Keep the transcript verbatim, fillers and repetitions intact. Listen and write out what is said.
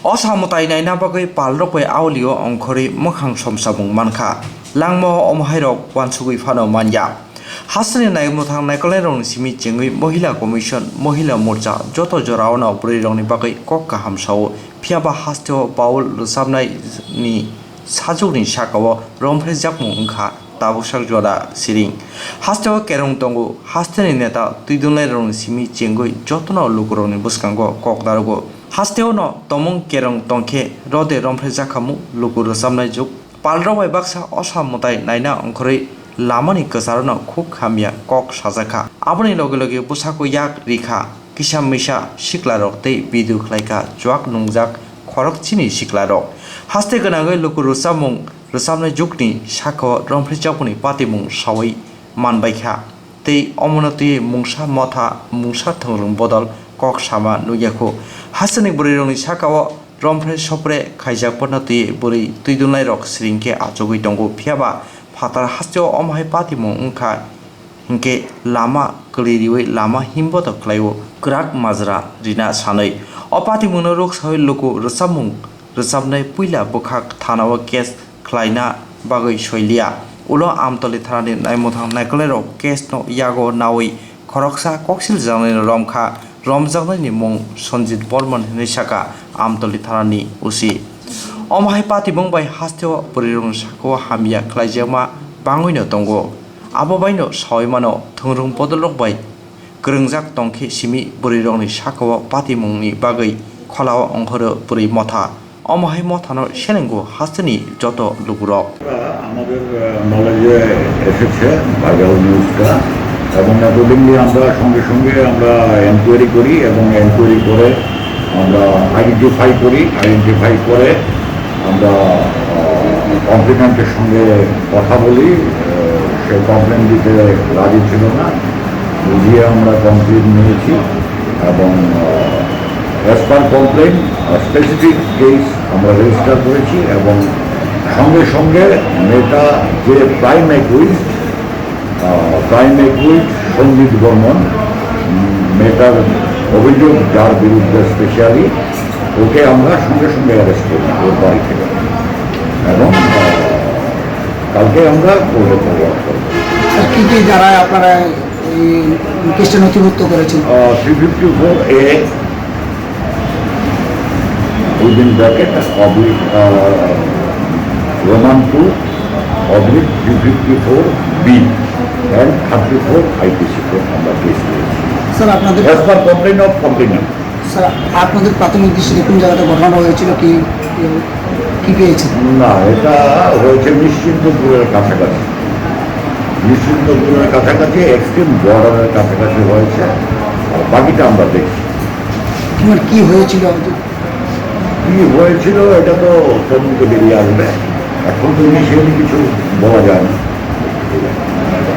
Osa mwtai naina bagwi palrok bai aulio ongkhorwi mwkhang somsabung mankha. Langmao omohairok uansugwi phano manya. Hasteni naimwthang naikolnairokni simi chengwi Mohila Commission, Mohila Morcha joto joraono bwrwirokni bagwi kok kaham sao. Phiyaba hasteo baul rwchapnaini sajwkni sakao romphrejakmung wngkha tabuksak jora siring. Hasteo kerong tongo, hasteni neta twidulnairokni simi chengwi jotono lukurokni bwskango kok darogo. Hasteono tomung kerong tongkhe rode romphrejakhamu luku rwchapnai juk. Palrok bai baksa osa mwtai naina ongkhorwi lamani kwcharno khuk hamya kok sajakha. Aboni loge loge bwsako yak rikha, kisa misa siklarok tei video khlaikha chuak nungjak khorok chini siklarok. Haste gwnangwi luku rwchapmung rwchapnai jukni sakao romphrijakmungni patimung sawi manbaikha. Tei omono twiwi mungsa motha, mungsa thwngrwng bodol kok sama nukyakhu. Hasteni bwrwirokni sakao romphre sopre khaijak phano twiwi bwrwi twidulnairok siring khe achugwi tongo. Phiyaba phatar hasteo omohai patimung wngkha hinkhe lama kwlwi riwi lama himbodo khlaio kwrak majra rina sanwi. O patimungno rwksawi luku rwchapmung rwchapnai puila bwkhak thanao case khlaina bagwi soiliya. Ulo Amtoli thanani naimwthang naikolnairok case no yago nawi khoroksa koksil jaknaino romkha. Romjaknaini mung Sanjit Bormon hinwi sakha Amtoli thanani O C. Omohai patimung bai hasteo bwrwirokni sakao hamya khlaijakma bangwino tongo. Abo baino sawi mano thwngrwng bodolrok bai kwrwngjak tongkhe simi bwrwirokni sakao patimungni bagwi kholao ongkhoro bwrwi motha. Omohai mothano selengo hasteni joto lukurok. আমাদের নলেজে এসেছে ভাইরাল নিউজটা, এবং অ্যাকর্ডিংলি আমরা সঙ্গে সঙ্গে আমরা এনকোয়ারি করি এবং এনকোয়ারি করে আমরা আইডেন্টিফাই করি। আইডেন্টিফাই করে আমরা কমপ্লেনেন্টের সঙ্গে কথা বলি। সে কমপ্লেন দিতে রাজি ছিল না, বুঝিয়ে আমরা কমপ্লেন নিয়েছি এবং as per complain specific case আমরা রেজিস্টার করেছি এবং সঙ্গে সঙ্গে মেয়েটা যে prime accused, prime accused Sandeep Barman, um, মেয়েটার অভিযোগ যার বিরুদ্ধে স্পেশালি, ওকে আমরা সঙ্গে সঙ্গে অ্যারেস্ট করি ওর বাড়ি থেকে এবং আহ, কালকে আমরা কোর্টে ফরওয়ার্ড করব। স্যার, কি কি ধারায় আপনারা এই কেসটা নথিভুক্ত করেছেন? Three fifty four A, within bracket, oblique, uh, Roman two, oblique three fifty-four B and thirty-four IPC code আমরা কেস করেছি। স্যার, আপনাদের as per complain of complainant. Sir, আপনাদের প্রাথমিক দৃষ্টিতে কোন জায়গাটা ঘটনা হয়েছিল, কি, কি পেয়েছেন? না, এটা হয়েছে নিশ্চিন্তপুরের কাছাকাছি। নিশ্চিন্তপুরের কাছাকাছি, এক্সট্রিম বর্ডারের কাছাকাছি হয়েছে। আর বাকিটা আমরা দেখছি। মানে, কি হয়েছিল? কি হয়েছিল, এটা তো তদন্তে বেরিয়ে আসবে। এখন তো ইনিশিয়ালি কিছু বলা যায় না।